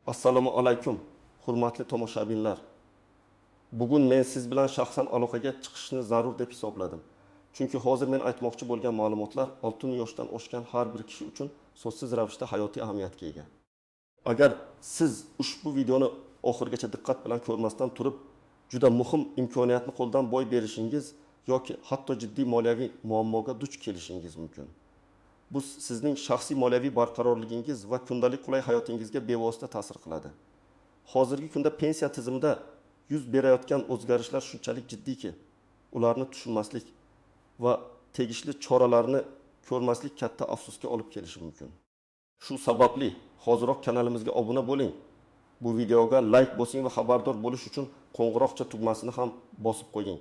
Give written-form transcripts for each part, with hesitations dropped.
Assalomu alaykum, hurmatli tomoshabinlar. Bugun men siz bilan shaxsan aloqaga chiqishni zarur deb hisobladim. Chunki hozir men aytmoqchi bo'lgan ma'lumotlar 60 yoshdan oshgan har bir kishi uchun so'zsiz ravishda hayotiy ahamiyatga ega. Agar siz ushbu videoni oxirigacha diqqat bilan ko'rmasdan turib, juda muhim imkoniyatni qo'ldan boy berishingiz yoki hatto jiddiy moliyaviy muammoga duch kelishingiz mumkin. Bu sizning shaxsiy moliyaviy barqarorligingiz va kundalik qulay hayotingizga bevosita ta'sir qiladi. Hozirgi kunda pensiya tizimida yuz berayotgan o'zgarishlar shunchalik jiddiyki, ularni tushunmaslik va tegishli choralarni ko'rmaslik katta afsusga olib kelishi mumkin. Shu sababli hoziroq kanalimizga obuna bo'ling. Bu videoga like bosing va xabardor bo'lish uchun qo'ng'iroqcha tugmasini ham bosib qo'ying,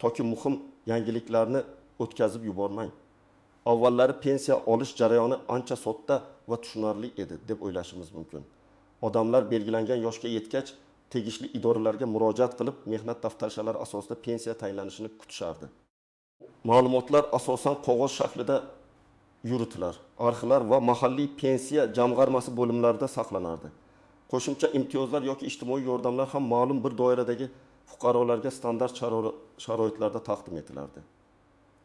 toki muhim yangiliklarni o'tkazib yubormang. Avvallari pensiya olish jarayoni ancha sodda va tushunarli edi deb o'ylashimiz mumkin. Odamlar belgilangan yoshga yetgach, tegishli idoralarga murojaat qilib, mehnat daftarchalari asosida pensiya tayinlanishini kutishardi. Ma'lumotlar asosan qog'oz shaklida yuritilar, arxivlar va mahalliy pensiya jamg'armasi bo'limlarida saqlanardi. Qo'shimcha imtiyozlar yoki ijtimoiy yordamlar ham ma'lum bir doiradagi fuqarolarga standart sharoitlarda taqdim etilardi.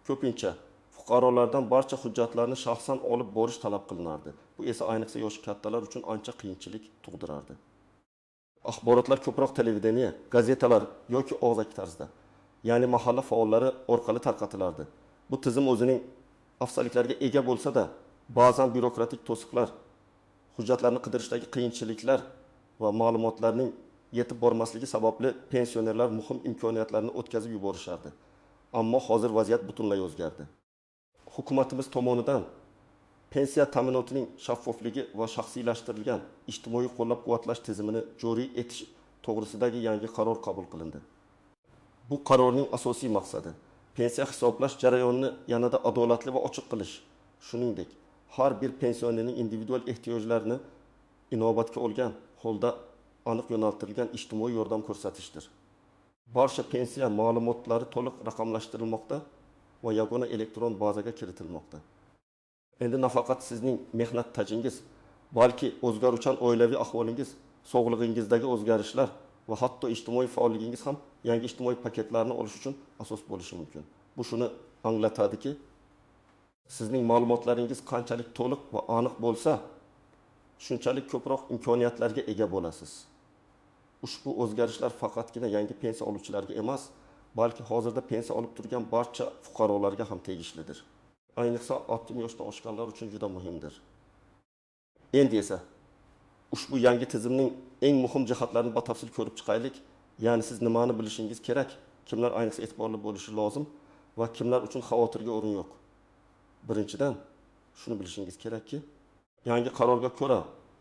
Ko'pincha fuqarolardan barcha hujjatlarni shaxsan olib borish talab qilinardi. Bu esa ayniqsa yoshi kattalar uchun ancha qiyinchilik tug'dirardi. Axborotlar ko'proq televideniye, gazetalar yoki og'zaki tarzda, ya'ni mahalla faollari orqali tarqatilardi. Bu tizim o'zining afzalliklariga ega bo'lsa-da, ba'zan byurokratik to'siqlar, hujjatlarni qidirishdagi qiyinchiliklar va ma'lumotlarning yetib bormasligi sababli pensionerlar muhim imkoniyatlarni o'tkazib yuborishardi. Ammo hozir vaziyat butunlay o'zgardi. Hukumatimiz tomonidan pensiya ta'minotining shaffofligi va shaxsiylashtirilgan ijtimoiy qo'llab-quvvatlash tizimini joriy etish to'g'risidagi yangi qaror qabul qilindi. Bu qarorning asosiy maqsadi pensiya hisoblash jarayonini yanada adolatli va ochiq qilish, shuningdek, har bir pensionerning individual ehtiyojlarini inobatga olgan holda aniq yo'naltirilgan ijtimoiy yordam ko'rsatishdir. Barcha pensiya ma'lumotlari to'liq raqamlashtirilmoqda va yagona elektron bazaga kiritilmoqda. Endi nafaqat sizning mehnat tajingiz, balki o'zgaruvchan oilaviy ahvolingiz, sog'lig'ingizdagi o'zgarishlar va hatto ijtimoiy faolligingiz ham yangi ijtimoiy paketlarni olish uchun asos bo'lishi mumkin. Bu shuni anglatadiki, sizning ma'lumotlaringiz qanchalik to'liq va aniq bo'lsa, shunchalik ko'proq imkoniyatlarga ega bo'lasiz. Ushbu o'zgarishlar faqatgina yangi pensiya oluvchilarga emas, balki hozirda pensiya olib turgan barcha fuqarolarga ham tegishlidir. Ayniqsa 60 yoshdan oshganlar uchun juda muhimdir. Endi esa ushbu yangi tizimning eng muhim jihatlarini batafsil ko'rib chiqaylik. Ya'ni siz nimani bilishingiz kerak, kimlar ayniqsa e'tiborli bo'lishi lozim va kimlar uchun xavotirga o'rin yo'q. Birinchidan, shuni bilishingiz kerakki, yangi qarorga ko'ra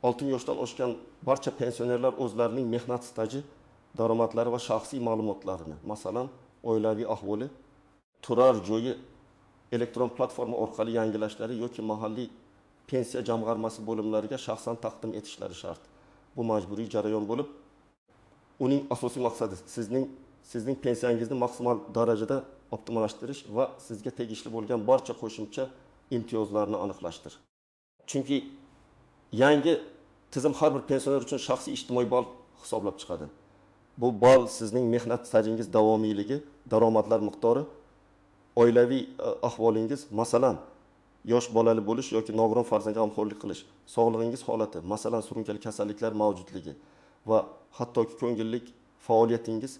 60 yoshdan oshgan barcha pensionerlar o'zlarining mehnat staji, daromadlari va shaxsiy ma'lumotlarini, masalan, oilaviy ahvoli, turar joyi elektron platforma orqali yangilashlari yoki mahalliy pensiya jamg'armasi bo'limlariga shaxsan taqdim etishlari shart. Bu majburiy jarayon bo'lib, uning asosiy maqsadi sizning pensiyangizni maksimal darajada optimallashtirish va sizga tegishli bo'lgan barcha qo'shimcha imtiyozlarni aniqlashtir. Chunki yangi tizim har bir pensioner uchun shaxsiy ijtimoiy ball hisoblab chiqadi. Bu ball sizning mehnat stajingiz davomiyligi, daromadlar miqdori, oilaviy ahvolingiz, masalan, yosh bolali bo'lish yoki nogiron farzandga g'amxo'rlik qilish, sog'lig'ingiz holati, masalan, surunkali kasalliklar mavjudligi va hattoki ko'ngillik faoliyatingiz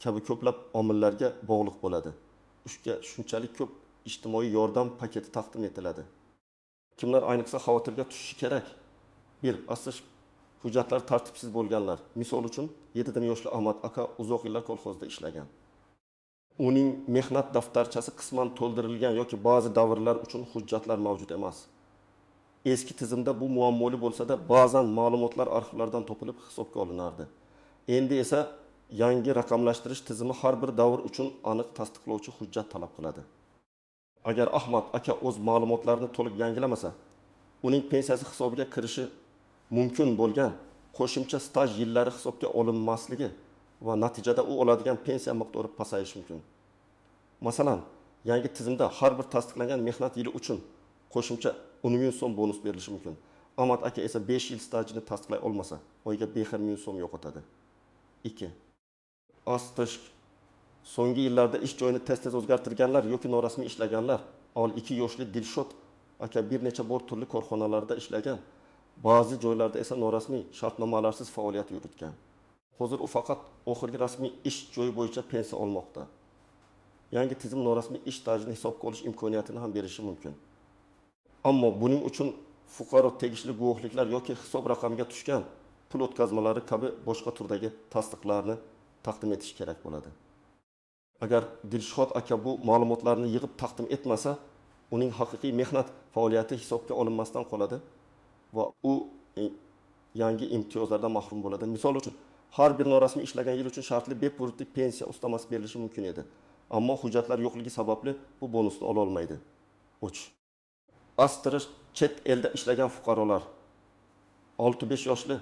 kabi ko'plab omillarga bog'liq bo'ladi. Ushga shunchalik ko'p ijtimoiy yordam paketi taqdim etiladi. Kimlar ayniqsa xavotirga tushishi kerak? Bir, asl hujjatlar tartibsiz bo'lganlar. Misol uchun, 7 yoshli Ahmad aka uzoq yillar kolxozda ishlagan. Uning mehnat daftarchasi qisman to'ldirilgan yoki ba'zi davrlar uchun hujjatlar mavjud emas. Eski tizimda bu muammoli bo'lsa-da, ba'zan ma'lumotlar arxivlardan topilib hisobga olinardi. Endi esa yangi raqamlashtirish tizimi har bir davr uchun aniq tasdiqlovchi hujjat talab qiladi. Agar Ahmad aka o'z ma'lumotlarini to'liq yangilamasa, uning pensiyasi hisobiga kirishi mumkin bo'lgan qo'shimcha staj yillari hisobga olinmasligi va natijada u oladigan pensiya miqdori pasayishi mumkin. Masalan, yangi tizimda har bir tasdiqlangan mehnat yili uchun qo'shimcha 10 000 so'm bonus berilishi mumkin. Ahmad aka esa 5 yil stajini tasdiqlay olmasa, oyiga 5,5 ming so'm yo'qotadi. 2. Asterisk so'nggi yillarda ish joyini tez-tez o'zgartirganlar yoki norasmiy ishlaganlar. 2 yoshli Dilshod aka bir necha bor turli korxonalarda ishlagan. Ba'zi joylarda esa norasmiy shartnomalarsiz faoliyat yuritgan. Hozir u faqat oxirgi rasmiy ish joyi bo'yicha pensiya olmoqda. Yangi tizim norasmiy ish stajini hisobga olish imkoniyatini ham berishi mumkin. Ammo buning uchun fuqaro tegishli guvohliklar yoki hisob raqamiga tushgan pul o'tkazmalari kabi boshqa turdagi tasdiqlarni taqdim etish kerak bo'ladi. Agar Dilshod aka bu ma'lumotlarni yig'ib taqdim etmasa, uning haqiqiy mehnat faoliyati hisobga olinmasdan qoladi va u yangi imtiyozlardan mahrum bo'ladi. Misol uchun, har bir norasmiy ishlagan yil uchun shartli bepul pensiya ustamasi berilishi mumkin edi. Ammo hujjatlar yo'qligi sababli bu bonusni ola olmaydi. 3. Asterisk chet elda ishlagan fuqarolar. 6-5 yoshli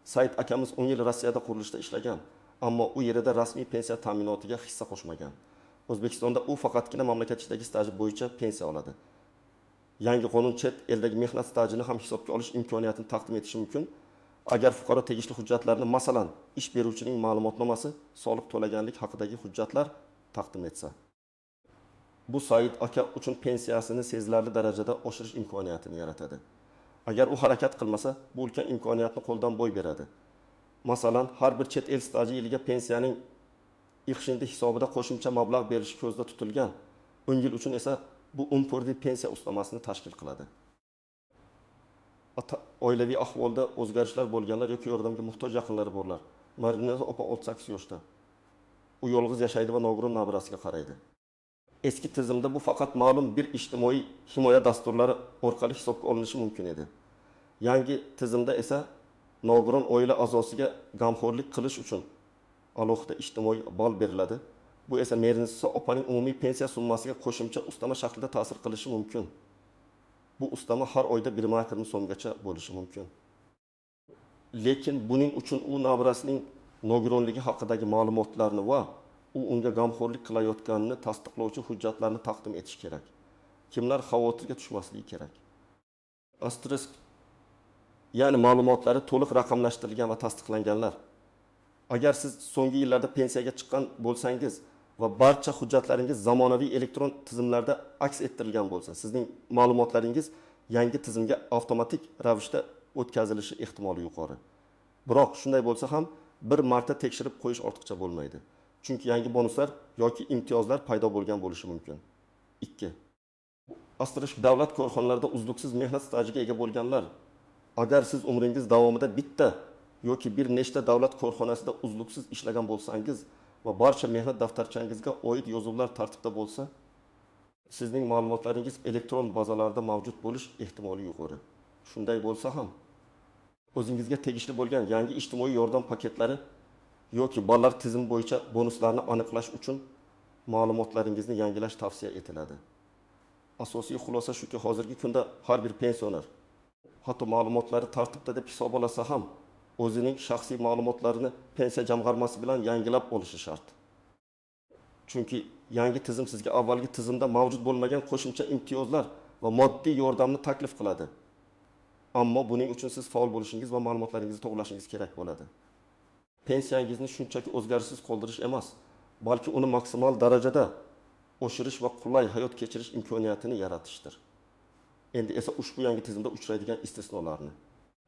Said akamiz 10 yil Rossiyada qurilishda ishlagan, ammo u yerida rasmiy pensiya ta'minotiga hissa qo'shmagan. O'zbekistonda u faqatgina mamlakat ichidagi staji bo'yicha pensiya oladi. Yangi qonun chet eldagi mehnat stajini ham hisobga olish imkoniyatini taqdim etishi mumkin. Agar fuqaro tegishli hujjatlarni, masalan, ish beruvchining ma'lumotnomasi, soliq to'laganlik haqidagi hujjatlar taqdim etsa. Bu Said aka uchun pensiyasini sezilarli darajada oshirish imkoniyatini yaratadi. Agar u harakat qilmasa, bu ulkan imkoniyatni qo'ldan boy beradi. Masalan, har bir chet el staji yiliga pensiyaning ixshindi hisobida qo'shimcha mablag' berilishi ko'zda tutilgan. 10 yil uchun esa bu 10 pensiya ustamasini tashkil qiladi. Oilaviy ahvolda o'zgarishlar bo'lganlar yoki yordamga muhtoj yaqinlari borlar. Marina opa 68 yoshda. U yolg'iz yashaydi va nogiron nabirasiga qaraydi. Eski tizimda bu faqat ma'lum bir ijtimoiy himoya dasturlari orqali hisobga olinishi mumkin edi. Yangi tizimda esa nogiron oila a'zosiga gamxo'rlik qilish uchun alohida ijtimoiy ball beriladi. Bu esa Merinisa opaning umumiy pensiya summasiga qo'shimcha ustama shaklida ta'sir qilishi mumkin. Bu ustama har oyda 1,5 ming so'mgacha bo'lishi mumkin. Lekin buning uchun u nabirasining nogironligi haqidagi ma'lumotlarni va u unga gamxo'rlik qilayotganini tasdiqlovchi hujjatlarni taqdim etish kerak. Kimlar xavotirga tushmasligi kerak? Asterisk, ya'ni ma'lumotlari to'liq raqamlashtirilgan va tasdiqlanganlar. Agar siz so'nggi yillarda pensiyaga chiqqan bo'lsangiz va barcha hujjatlaringiz zamonaviy elektron tizimlarda aks ettirilgan bo'lsa, sizning ma'lumotlaringiz yangi tizimga avtomatik ravishda o'tkazilishi ehtimoli yuqori. Biroq shunday bo'lsa ham bir marta tekshirib qo'yish ortiqcha bo'lmaydi. Chunki yangi bonuslar yoki imtiyozlar paydo bo'lgan bo'lishi mumkin. 2. Asterisk davlat korxonalarida uzluksiz mehnat stajiga ega bo'lganlar. Agar siz umringiz davomida bitta yoki bir nechta davlat korxonasida uzluksiz ishlagan bo'lsangiz va barcha mehnat daftarchangizga oid yozuvlar tartibda bo'lsa, sizning ma'lumotlaringiz elektron bazalarda mavjud bo'lish ehtimoli yuqori. Shunday bo'lsa ham o'zingizga tegishli bo'lgan yangi ijtimoiy yordam paketlari yoki ballar tizimi bo'yicha bonuslarni aniqlash uchun ma'lumotlaringizni yangilash tavsiya etiladi. Asosiy xulosa shuki, hozirgi kunda har bir pensioner hatto ma'lumotlari tartibda deb hisoblasa ham o'zining shaxsiy ma'lumotlarini pensiya jamg'armasi bilan yangilab olishi shart. Chunki yangi tizim sizga avvalgi tizimda mavjud bo'lmagan qo'shimcha imtiyozlar va moddiy yordamni taklif qiladi. Ammo buning uchun siz faol bo'lishingiz va ma'lumotlaringizni to'g'rilashingiz kerak bo'ladi. Pensiyangizni shunchaki o'zgarishsiz qoldirish emas, balki uni maksimal darajada oshirish va qulay hayot kechirish imkoniyatini yaratishdir. Endi esa ushbu yangi tizimda uchraydigan istisnolarni,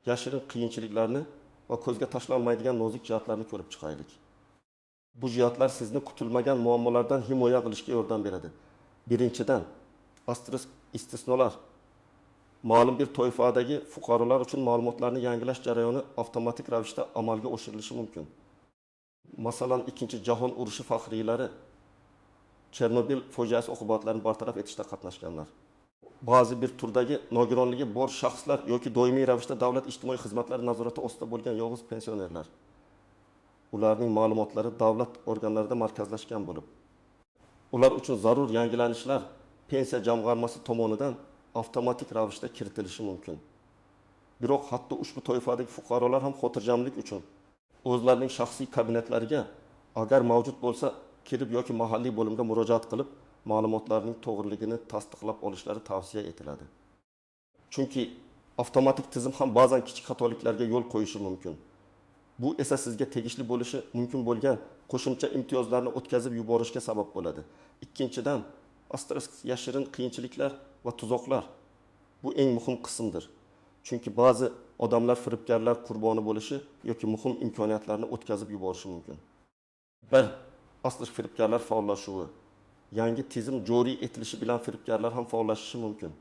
yashirin qiyinchiliklarni va ko'zga tashlanmaydigan nozik jihatlarni ko'rib chiqaylik. Bu jihatlar sizni kutilmagan muammolardan himoya qilishga yordam beradi. Birinchidan, asterisk istisnolar. Ma'lum bir toifadagi fuqarolar uchun ma'lumotlarni yangilash jarayoni avtomatik ravishda amalga oshirilishi mumkin. Masalan, 2. Jahon urushi faxriylari Chernobil fojiasi oqibatlarini bartaraf etishda qatnashganlar. Ba'zi bir turdagi nogironligi bor shaxslar yoki doimiy ravishda davlat ijtimoiy xizmatlari nazorati ostida bo'lgan yolg'iz pensionerlar. Ularning ma'lumotlari davlat organlarida markazlashgan bo'lib, ular uchun zarur yangilanishlar pensiya jamg'armasi tomonidan avtomatik ravishda kiritilishi mumkin. Biroq hatto ushbu toifadagi fuqarolar ham xotirjamlik uchun o'zlarining shaxsiy kabinetlariga agar mavjud bo'lsa kirib yoki mahalliy bo'limga murojaat qilib ma'lumotlarning to'g'riligini tasdiqlab olishlari tavsiya etiladi. Chunki Avtomatik tizim ham ba'zan kichik xatoliklarga yo'l qo'yishi mumkin. Bu esa sizga tegishli bo'lishi mumkin bo'lgan qo'shimcha imtiyozlarni o'tkazib yuborishga sabab bo'ladi. Ikkinchidan, asterisk yashirin qiyinchiliklar va tuzoqlar. Bu eng muhim qismdir. Chunki ba'zi odamlar firibgarlar qurboni bo'lishi yoki muhim imkoniyatlarni o'tkazib yuborishi mumkin. 1. Asterisk firibgarlar faollashuvi. Yangi tizim joriy etilishi bilan firibgarlar ham faollashishi mumkin.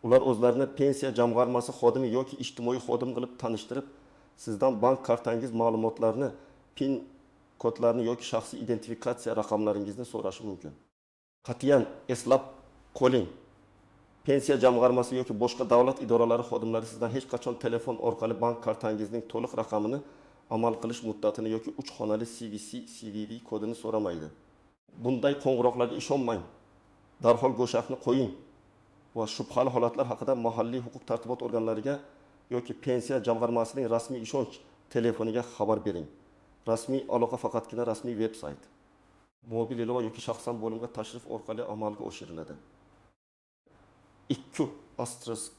Ular o'zlarini pensiya jamg'armasi xodimi yoki ijtimoiy xodim qilib tanishtirib, sizdan bank kartangiz ma'lumotlarini, PIN kodlarini yoki shaxsiy identifikatsiya raqamlaringizni so'rashi mumkin. Qat'iyan eslab qoling. Pensiya jamg'armasi yoki boshqa davlat idoralari xodimlari sizdan hech qachon telefon orqali bank kartangizning to'liq raqamini, amal qilish muddatini yoki 3 xonali CVC, CVV kodini so'ramaydi. Bunday qo'ng'iroqlarga ishonmang. Darhol go'shakni qo'ying va shubhali holatlar haqida mahalliy huquq-tartibot organlariga yoki pensiya jamg'armasining rasmiy ishonch telefoniga xabar bering. Rasmiy aloqa faqatgina rasmiy veb-sayt, mobil ilova yoki shaxsan bo'limga tashrif orqali amalga oshiriladi. 2. Asterisk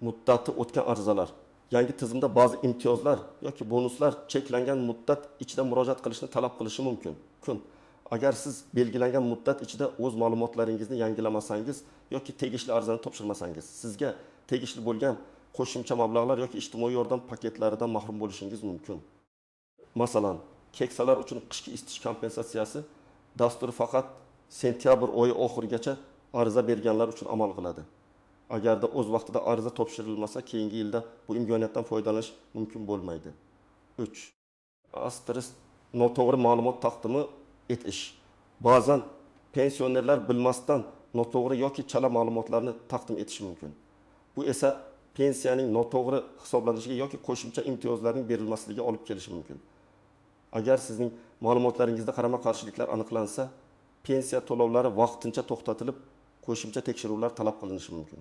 muddati o'tgan arizalar. Yangi tizimda ba'zi imtiyozlar yoki bonuslar cheklangan muddat ichida murojaat qilishni talab qilishi mumkin. Agar siz belgilangan muddat ichida o'z ma'lumotlaringizni yangilamasangiz yoki tegishli arizani topshirmasangiz, sizga tegishli bo'lgan qo'shimcha mablag'lar yoki ijtimoiy yordam paketlaridan mahrum bo'lishingiz mumkin. Masalan, keksalar uchun qishki isitish kompensatsiyasi dasturi faqat sentyabr oyi oxirigacha ariza berganlar uchun amal qiladi. Agarda o'z vaqtida ariza topshirilmasa, keyingi yilda bu imkoniyatdan foydalanish mumkin bo'lmaydi. 3. Asterisk noto'g'ri ma'lumot taqdimi etish. Ba'zan pensionerlar bilmasdan noto'g'ri yoki chala ma'lumotlarni taqdim etishi mumkin. Bu esa pensiyaning noto'g'ri hisoblanishiga yoki qo'shimcha imtiyozlarning berilmasligiga olib kelishi mumkin. Agar sizning ma'lumotlaringizda qarama-qarshiliklar aniqlansa, pensiya to'lovlari vaqtincha to'xtatilib, qo'shimcha tekshiruvlar talab qilinishi mumkin.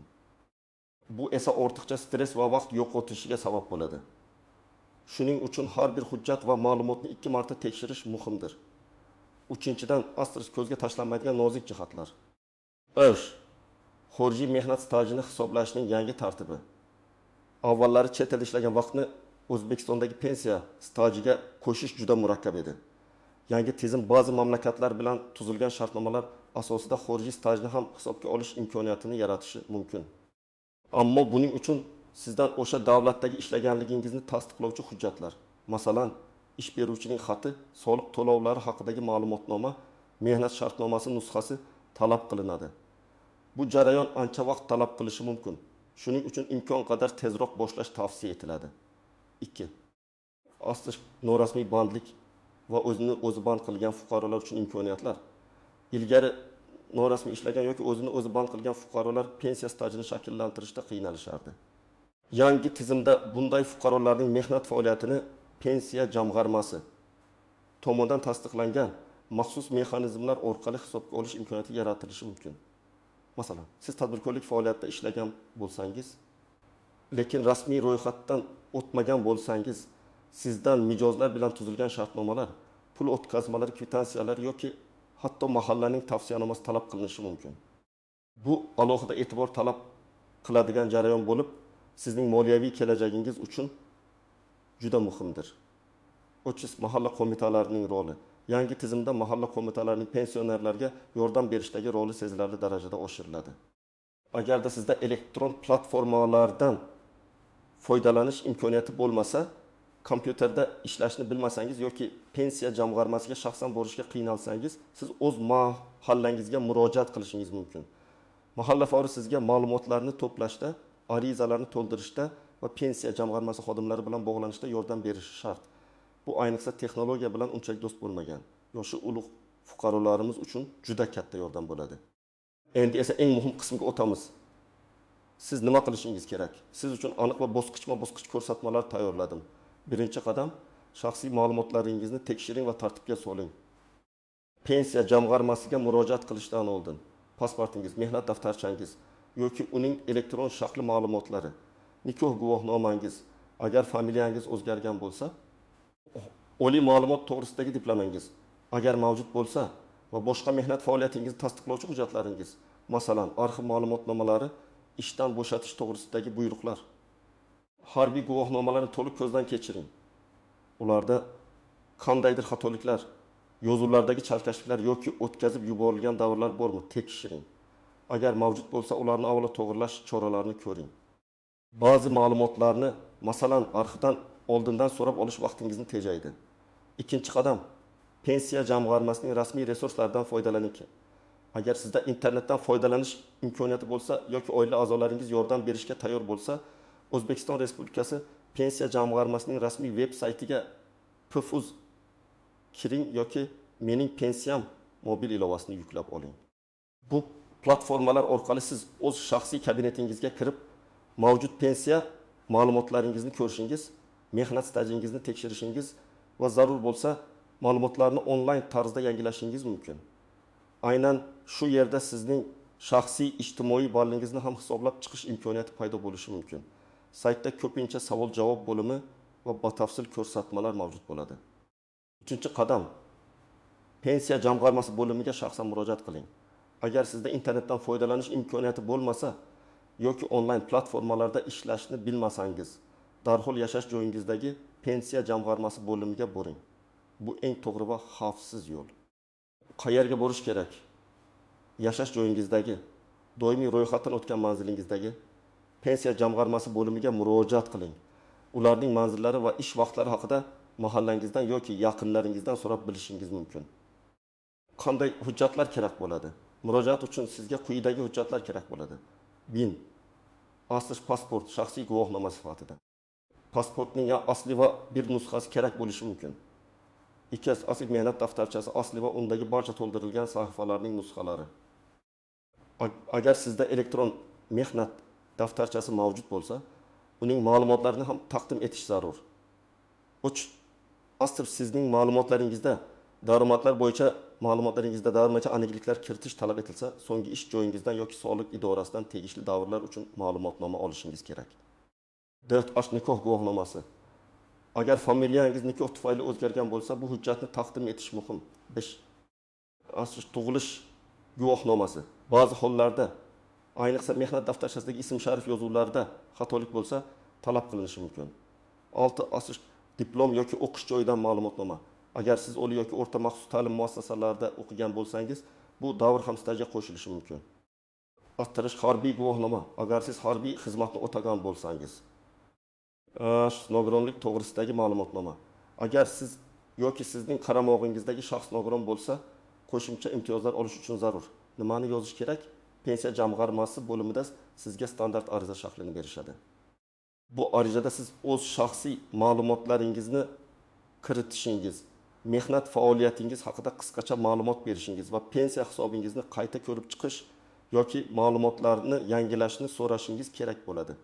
Bu esa ortiqcha stress va vaqt yo'qotishiga sabab bo'ladi. Shuning uchun har bir hujjat va ma'lumotni 2 marta tekshirish muhimdir. 3. Asterisk ko'zga tashlanmaydigan nozik jihatlar. 1. Xorijiy mehnat stajini hisoblashning yangi tartibi. Avvallari chet elda ishlagan vaqtni O'zbekistondagi pensiya stajiga qo'shish juda murakkab edi. Yangi tizim ba'zi mamlakatlar bilan tuzilgan shartnomalar asosida xorijiy stajni ham hisobga olish imkoniyatini yaratishi mumkin. Ammo buning uchun sizdan o'sha davlatdagi ishlaganligingizni tasdiqlovchi hujjatlar, masalan, ish beruvchining xati, soliq to'lovlari haqidagi ma'lumotnoma, mehnat shartnomasi nusxasi talab qilinadi. Bu jarayon ancha vaqt talab qilishi mumkin. Shuning uchun imkon qadar tezroq boshlash tavsiya etiladi. 2. Asterisk norasmiy bandlik va o'zini o'zi band qilgan fuqarolar uchun imkoniyatlar. Ilgari norasmiy ishlagan yoki o'zini o'zi band qilgan fuqarolar pensiya stajini shakllantirishda qiynalishardi. Yangi tizimda bunday fuqarolarning mehnat faoliyatini pensiya jamg'armasi tomonidan tasdiqlangan maxsus mexanizmlar orqali hisobga olish imkoniyati yaratilishi mumkin. Masalan, siz tadbirkorlik faoliyatida ishlagan bo'lsangiz, lekin rasmiy ro'yxatdan o'tmagan bo'lsangiz, sizdan mijozlar bilan tuzilgan shartnomalar, pul o'tkazmalari, kvitansiyalar yoki hatto mahallaning tavsiyanomasi talab qilinishi mumkin. Bu alohida e'tibor talab qiladigan jarayon bo'lib, sizning moliyaviy kelajagingiz uchun juda muhimdir. 3. Mahalla qo'mitalarining roli. Yangi tizimda mahalla qo'mitalarining pensionerlarga yordam berishdagi roli sezilarli darajada oshiriladi. Agarda sizda elektron platformalardan foydalanish imkoniyati bo'lmasa, kompyuterda ishlashni bilmasangiz yoki pensiya jamg'armasiga shaxsan borishga qiynalsangiz, siz o'z mahallangizga murojaat qilishingiz mumkin. Mahalla faoli sizga ma'lumotlarni to'plashda, arizalarni to'ldirishda va pensiya jamg'armasi xodimlari bilan bog'lanishda yordam berishi shart. Bu ayniqsa texnologiya bilan unchalik do'st bo'lmagan yoshi ulug' fuqarolarimiz uchun juda katta yordam bo'ladi. Endi esa eng muhim qismga o'tamiz. Siz nima qilishingiz kerak? Siz uchun aniq va bosqichma-bosqich ko'rsatmalar tayyorladim. Birinchi qadam, shaxsiy ma'lumotlaringizni tekshiring va tartibga soling. Pensiya jamg'armasiga murojaat qilishdan oldin pasportingiz, mehnat daftarchangiz yoki uning elektron shakli ma'lumotlari, nikoh guvohnomangiz, agar familiyangiz o'zgargan bo'lsa, oliy ma'lumot to'g'risidagi diplomangiz, agar mavjud bo'lsa va boshqa mehnat faoliyatingizni tasdiqlovchi hujjatlaringiz, masalan, arxiv ma'lumotnomalari ishdan bo'shatish to'g'risidagi buyruqlar. Harbiy guvohnomalarni to'liq ko'zdan kechiring. Ularda qandaydir xatoliklar, yozuvlardagi chalkashliklar yoki o'tkazib yuborilgan davrlar bormi, tekshiring. Agar mavjud bo'lsa, ularni avvalo to'g'rilash choralarini ko'ring. Ba'zi ma'lumotlarni, masalan, arxivdan oldindan so'rab olish vaqtingizni tejaydi. Ikkinchi qadam, pensiya jamg'armasining rasmiy resurslaridan foydalaning. Agar sizda internetdan foydalanish imkoniyati bo'lsa yoki oila a'zolaringiz yordam berishga tayyor bo'lsa, O'zbekiston Respublikasi Pensiya jamg'armasining rasmiy veb saytiga pfuz kiring yoki Mening pensiyam mobil ilovasini yuklab oling. Bu platformalar orqali siz o'z shaxsiy kabinetingizga kirib, mavjud pensiya ma'lumotlaringizni ko'rishingiz, mehnat stajingizni tekshirishingiz va zarur bo'lsa ma'lumotlarni onlayn tarzda yangilashingiz mumkin. Aynan shu yerda sizning shaxsiy ijtimoiy ballingizni ham hisoblab chiqish imkoniyati paydo bo'lishi mumkin. Saytda ko'pincha savol-javob bo'limi va batafsil ko'rsatmalar mavjud bo'ladi. Uchinchi qadam, pensiya jamg'armasi bo'limiga shaxsan murojaat qiling. Agar sizda internetdan foydalanish imkoniyati bo'lmasa yoki onlayn platformalarda ishlashni bilmasangiz, darhol yashash joyingizdagi pensiya jamg'armasi bo'limiga boring. Bu eng to'g'ri va xavfsiz yo'l. Qayerga borish kerak? Yashash joyingizdagi, doimiy ro'yxatdan o'tgan manzilingizdagi pensiya jamg'armasi bo'limiga murojaat qiling. Ularning manzillari va ish vaqtlari haqida mahallangizdan yoki yaqinlaringizdan so'rab bilishingiz mumkin. Qanday hujjatlar kerak bo'ladi? Murojaat uchun sizga quyidagi hujjatlar kerak bo'ladi. BIN, asl pasport, shaxsiy guvohnoma sifatida. Pasportning asli va bir nusxasi kerak bo'lishi mumkin. 2. Asl mehnat daftarchasi asli va undagi barcha to'ldirilgan sahifalarning nusxalari. Agar sizda elektron mehnat daftarchasi mavjud bo'lsa, uning ma'lumotlarini ham taqdim etish zarur. 3. Asl sizning ma'lumotlaringizda daromadlar bo'yicha ma'lumotlaringizda daromadga aniqliklar kiritish talab etilsa, so'nggi ish joyingizdan yoki soliq idorasidan tegishli davrlar uchun ma'lumotnoma olishingiz kerak. 4. Asl nikoh guvohnomasi. Agar familiyangiz nikoh tufayli o'zgargan bo'lsa, bu hujjatni taqdim etish muhim. 5. Asl tug'ilish guvohnomasi. Ba'zi hollarda, ayniqsa mehnat daftarchasidagi ism-sharif yozuvlarida xatolik bo'lsa, talab qilinishi mumkin. 6. Asl diplom yoki o'qish joyidan ma'lumotnoma. Agar siz oliy yoki o'rta maxsus ta'lim muassasalarida o'qigan bo'lsangiz, bu davr ham stajga qo'shilishi mumkin. Attirish harbiy guvohnoma. Agar siz harbiy xizmatni o'tagan bo'lsangiz. Nogironlik to'g'risidagi ma'lumotnoma. Agar siz yoki sizning qaramog'ingizdagi shaxs nogiron bo'lsa, qo'shimcha imtiyozlar olish uchun zarur. Nimani yozish kerak? Pensiya jamg'armasi bo'limida sizga standart ariza shaklini berishadi. Bu arizada siz o'z shaxsiy ma'lumotlaringizni kiritishingiz, mehnat faoliyatingiz haqida qisqacha ma'lumot berishingiz va pensiya hisobingizni qayta ko'rib chiqish yoki ma'lumotlarni yangilashni so'rashingiz kerak bo'ladi.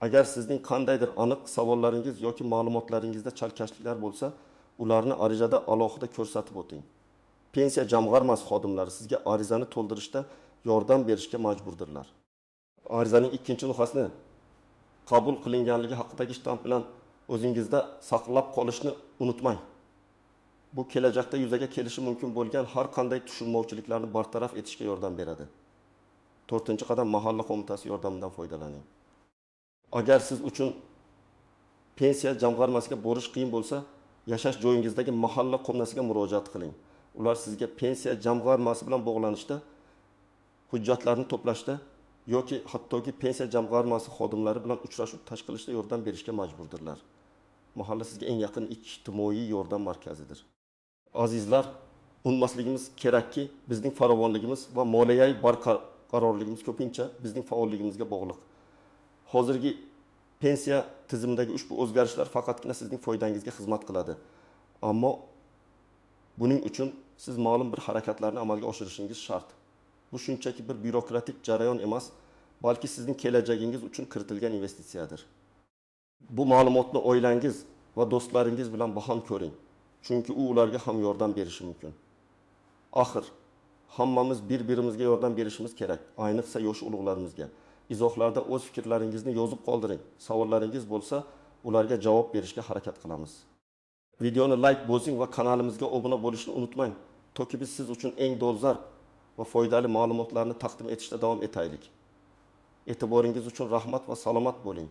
Agar sizning qandaydir aniq savollaringiz yoki ma'lumotlaringizda chalkashliklar bo'lsa, ularni arizada alohida ko'rsatib o'ting. Pensiya jamg'armasi xodimlari sizga arizani to'ldirishda yordam berishga majburdirlar. Arizaning ikkinchi nusxasini qabul qilinganligi haqidagi shtamp bilan o'zingizda saqlab qolishni unutmang. Bu kelajakda yuzaga kelishi mumkin bo'lgan har qanday tushunmovchiliklarni bartaraf etishga yordam beradi. 4. Qadam, mahalla qo'mitasi yordamidan foydalaning. Agar siz uchun pensiya jamg'armasiga borish qiyin bo'lsa, yashash joyingizdagi mahalla qo'mitasiga murojaat qiling. Ular sizga pensiya jamg'armasi bilan bog'lanishda, hujjatlarni to'plashda yoki hattoki pensiya jamg'armasi xodimlari bilan uchrashuv tashkil qilishda yordam berishga majburdirlar. Mahalla sizga eng yaqin ijtimoiy yordam markazidir. Azizlar, unutmasligimiz kerakki, bizning farovonligimiz va moliyaviy barqarorligimiz ko'pincha bizning faolligimizga bog'liq. Hozirgi pensiya tizimidagi ushbu o'zgarishlar faqatgina sizning foydangizga xizmat qiladi. Ammo buning uchun siz ma'lum bir harakatlarni amalga oshirishingiz shart. Bu shunchaki bir byurokratik jarayon emas, balki sizning kelajagingiz uchun kiritilgan investitsiyadir. Bu ma'lumotni oilangiz va do'stlaringiz bilan baham ko'ring, chunki u ularga ham yordam berishi mumkin. Axir, hammamiz bir-birimizga yordam berishimiz kerak, ayniqsa yosh ulug'larimizga. Izohlarda o'z fikrlaringizni yozib qoldiring. Savollaringiz bo'lsa, ularga javob berishga harakat qilamiz. Videoni like bosing va kanalimizga obuna bo'lishni unutmang. Toki biz siz uchun eng dolzarb va foydali ma'lumotlarni taqdim etishda davom etaylik. E'tiboringiz uchun rahmat va salomat bo'ling!